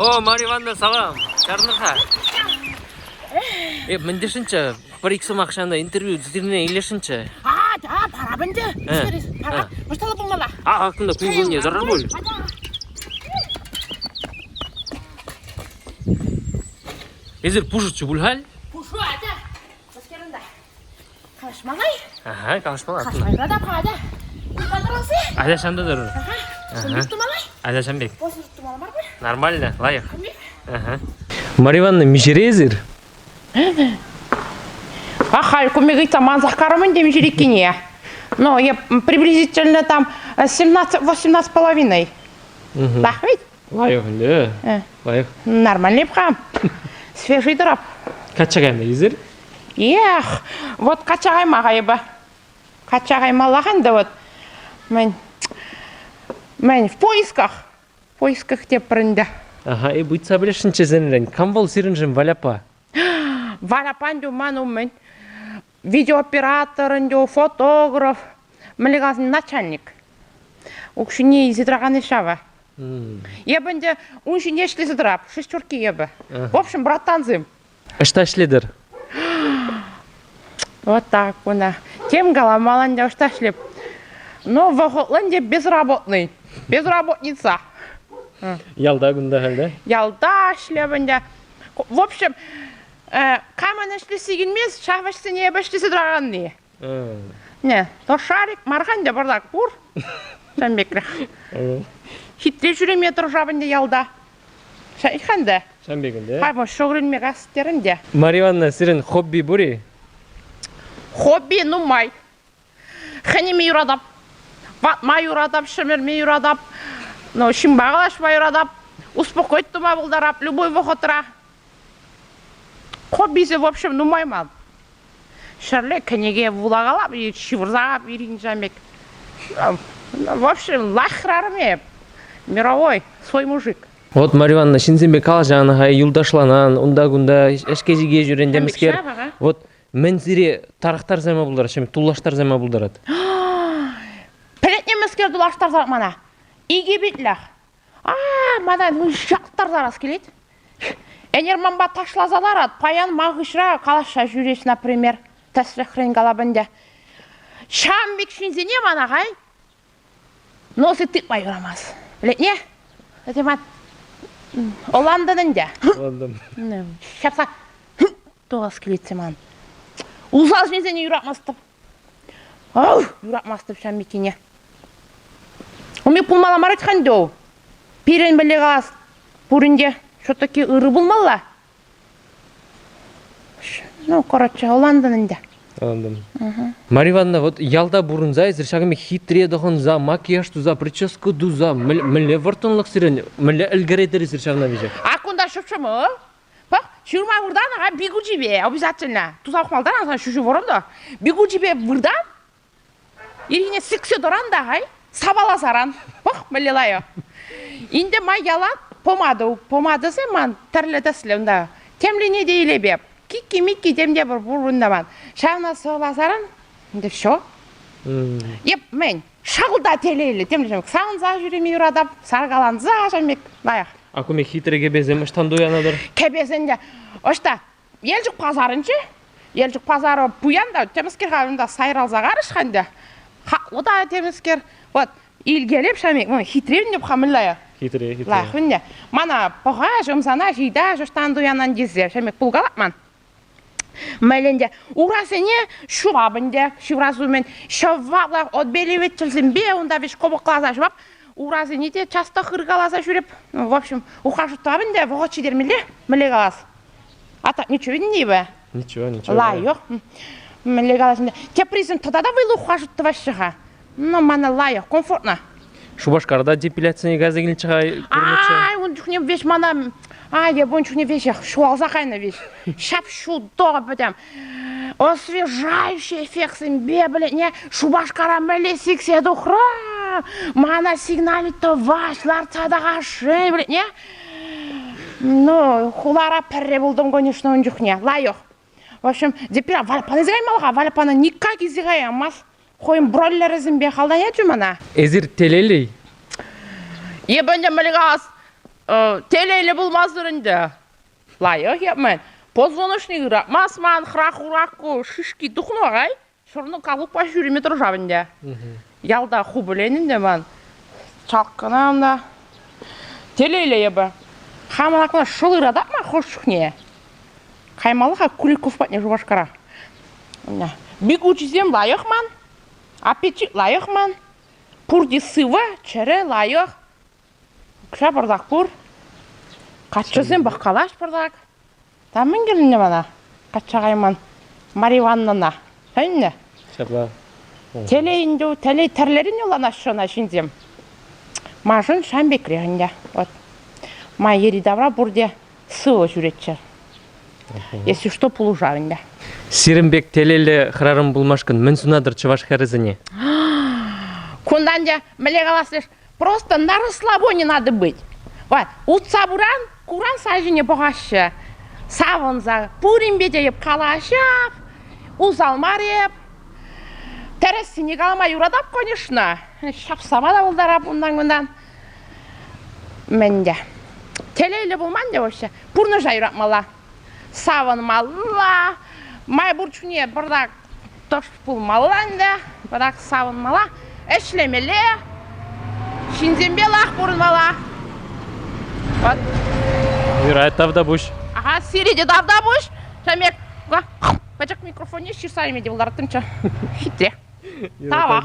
О, Марья Ивановна, салам! Чарӑнӑр-ха. Эп мӗн тесшӗнччӗ? Пӗр-ик сӑмах ҫанӑ интервью сирне илесшӗнччӗ. А, да, пора ӗнтӗ. Пора. Ӑҫталла пулмалла? А, кунта кун кунне тӑрӑр пуль. Эсир пушӑччӗ пуль халь? Пушу, атя. Мӗскер унта? Калаҫмалла-и? Ага, калаҫмалла. Калаҫма юратап-ха, атя. Тӑрӑнси? Атя ҫанта тӑрӑр. Ага. Кун пек тумалла-и? Атя ҫан пек. Посуд тумалла мар пуль? Нормально, лайӑх. Кун пек? Ага. Марья Ивановна, миҫере эсир? Ахаль кун пек ыйтса мансах карӑм ӗнтӗ миҫереккине. Ну, я приблизительно там 17-18 с половиной. Так ведь? Лайӑх ӗнтӗ. Лайӑх. Нормальный пха. Свежий тӑрап. Качча кайнӑ эсир? Эх, вот качча кайма кайӑпа. Качча каймаллах ӗнтӗ вот. Мӗн, мӗн, в поисках. В поисках тепӗр ӗнтӗ. Ага, эп ыйтса пӗлесшӗнччӗ сирӗнрен. Кам вӑл сирӗншӗн Валяпа? Валяпа ӗнтӗ ман умӗн видеооператор ӗнтӗ, фотограф, мӗнле каласан, начальник. Укҫине илсе тӑракан ҫавӑ. Эпӗ ӗнтӗ ун ҫине ӗҫлесе тӑрап, шестерки эпӗ. В общем, братансем. Ӑҫта ӗҫлетӗр? Вот так куна. Тем каламалла ӗнтӗ, ӑҫта ӗҫлеп. Но вӑхӑтлӑ ӗнтӗ безработный, безработница. Ялта кунта халь, да? Ялта ӗҫлеп ӗнтӗ. В общем, камӑн ӗҫлесси килмест, ҫав ӗҫсене эпӗ ӗҫлесе тӑраканни. Не, то шарик мар-ха ӗнтӗ пӑртак пур. Ҫавӑн пекрех. Хитре ҫӳреме тӑрӑшап ӗнтӗ ялта. Ха ӗнтӗ. Ҫавӑн пек ӗнтӗ. Хай, шӑврӗнме кас терӗн те. Марья Ивановна, сирӗн хобби пур-и? Хобби нумай. Хӗнеме юратап, ватма юратап, ҫӗмӗрме юратап, ну, ҫынпа калаҫма юратап, успокоить тума пултарап любой вӑхӑтра. Хоббисӗ, в общем, нумай ман. Ҫӗрле кӗнеке вулакалап, ҫывӑрса ирхинчен пек. В общем, лайӑхрарӑм эп. Мировой, свой мужик. Вот, Марья Ивановна, ҫынсемпе калаҫан-ха, юлташланан, унта-кунта ӗҫке-ҫике ҫӳрен темӗскер. Вот мӗн сире тарӑхтарса яма пултарать, ҫемье туллаштарса яма пултарать? Пӗлетне мӗскер тулаштарса мана? Икӗ питлӗх. А, мана ҫактарсарас килет. Ӗнер манпа ташласа ларать, паян ман хыҫра калаҫса ҫӳрет, например. Тӗслӗхрен калап ӗнтӗ. Ҫавӑн пек ҫынсене мана хай носӗ тытма юрамасть. Пӗлетне? Эсӗ ман ӑнлантӑн ӗнтӗ. Ӑнлантӑм. Ҫапса тухас килетчӗ ман. Усал ҫынсене юратмастӑп. Ау, юратмастӑп ҫав Миккине. Уми пулмалла мар вӗт-ха ӗнтӗ Пирӗн мӗнле калас, пурин те все-таки ырӑ пулмалла. Ну, короче, ӑнлантӑн ӗнтӗ. Ӑнлантӑм. Марья Ивановна, вот ялта пурӑнса эсир ҫакӑн пек хитре тӑхӑнса, макияж туса, прическа туса, мӗнле вӑрттӑнлӑх сирӗн, мӗнле ӗлкӗретӗр эсир ҫавна веҫех? А кунта шӑп-шӑмӑ. Пӑх, ҫырма выртан, ага, бигучипе обязательно. Туса пӑхмалтан, аса ҫӳҫӳ вӑрӑм та. Бигучипе выртан, ирхине сиксе тӑран та хай, сапаласаран. Пӑх, мӗнле лайӑх. Инте май ялан помада, помадӑсем ман тӗрлӗ тӗслӗ унта. Темлине те илепеп. Кикки-микки тем те пур пур унта ман. Ҫавна сӑвасаран, ӗнтӗ все. Еп, мӗн, шалта телейлӗ, темле савӑнса ҫӳреме юратап, саркаланса ҫав пек лайӑх. А куме хитре кӗпесем ӑҫтан туянатӑр? Кӗпесем те ӑҫта? Елчӗк пасарӗнче. Елчӗк пасарӗ пуян та темӗскер-ха унта сайралса карӗҫ-ха ӗнтӗ. Хаклӑ та темӗскер. Вот илкелеп ҫав пек, хитре ӗнтӗ ха мӗнле? Хитре, хитре. Лайӑх ӗнтӗ. Мана пӑхаҫ, ӑмсана, ҫыйтаҫ, ӑҫтан туянан тесе ҫав пек пулкалать ман. Мӗлӗнте урасене ҫурап ӗнтӗ, ҫыврас умӗн ҫӑваплах отбеливательсемпе унта вӗҫ кӑпӑкласа ҫӑвап, урасене те часто хыркаласа ҫӳреп. Ну, в общем, уха шутлап ӗнтӗ, вӑхӑт ҫитермелле, мӗнле калас. А так ничего не Ничего, ничего. Лайӑх. Мӗнле калас ӗнтӗ. Теприсем тата та вӑйлӑ уха шутлаҫҫӗ-ха. Ну, мана лайӑх, комфортно. Шупашкарта депиляцине кайса килнӗччӗ-ха, курнӑччӗ. Ай, ун чухне веҫ мана... Ай, эп ун чухне веҫех ҫухалса кайнӑ веҫ. Ҫап-ҫутӑ пӗтӗм. Освежающий эффектсемпе, пӗлетне, Шупашкара мӗнле сиксе тухрӑм. Мана сигналить тӑваҫ, лартса тӑхашшӗн, пӗлетне. Ну, хулара пӗрре пултӑм, конечно, ун чухне. Лайӑх. В общем, депиля Вальпана илсе каймалла-ха. Вальпана никак илсе каямас. Хӑйӗн бройлерӗсемпе халтан ячӗ мана. Эсир телейлӗ-и? Эпӗ ӗнтӗ мӗнле калас? Телейлӗ пулмасӑр ӗнтӗ. Лайӑх эп-мӗн. Позвоночник ыратмасть ман, хӑрах-урах ку шишки тухнӑ кай. Ҫурнӑ калукпа ҫӳреме тӑрӑшап ӗнтӗ. Ялта ху пӗлен ӗнтӗ ман. Чалккӑна унта. Телейлӗ эпӗ. Хамӑн акна шӑл ыратать ман хӑш чухне. Каймалла-ха Куликов патне Шупашкара. Бегучисем лайӑх ман, аппетит лайӑх ман. Пурте сывӑ, чӗрӗ, лайӑх. Укҫа пӑртак пур. Каччӑсем пӑхкалаҫ пӑртак. Та мӗн кирлӗ мана? Качча кайман Марья Ивановнӑна. Ӗннӗ. Ҫапла. Телей ӗнтӗ, телей тӗрлӗрен юланаҫҫӗ ӑна ҫынсем. Маншӑн ҫам пекрех ӗнтӗ. Вот. Ман йӗри-тавра пурте сывӑ ҫӳретчӗ. Если что, пулӑшав ӗнтӗ. Сирӗн пек телейлӗ хӗрарӑм пулмашкӑн мӗн сунатӑр чӑваш хӗрӗсене? Кунтан те мӗнле калас леш, просто на расслабоне надо быть. Вот, утса пыран, куран сан ҫине пӑхаҫҫӗ. Савӑнса пуринпе те эп калаҫап, усал мар эп. Тӗрӗссине калама юратап, конечно. Ҫапсама та пултарап унтан-кунтан. Мӗн те. Телейлӗ пулман те вообще. Пурнӑҫа юратмалла. Савӑнмалла. Май пур чухне пӑртак тӑш пулмалла ӗнтӗ. Пӑртак савӑнмалла. Ӗҫлемелле. Ҫынсемпе лах пурӑнмалла. Вот. Юрать, тавтапуҫ. Ага, сире те тавтапуҫ. Ҫамек, пӗчӗк микрофонне ҫырса илме те пултараттӑмччӗ. Хитре. Тавах.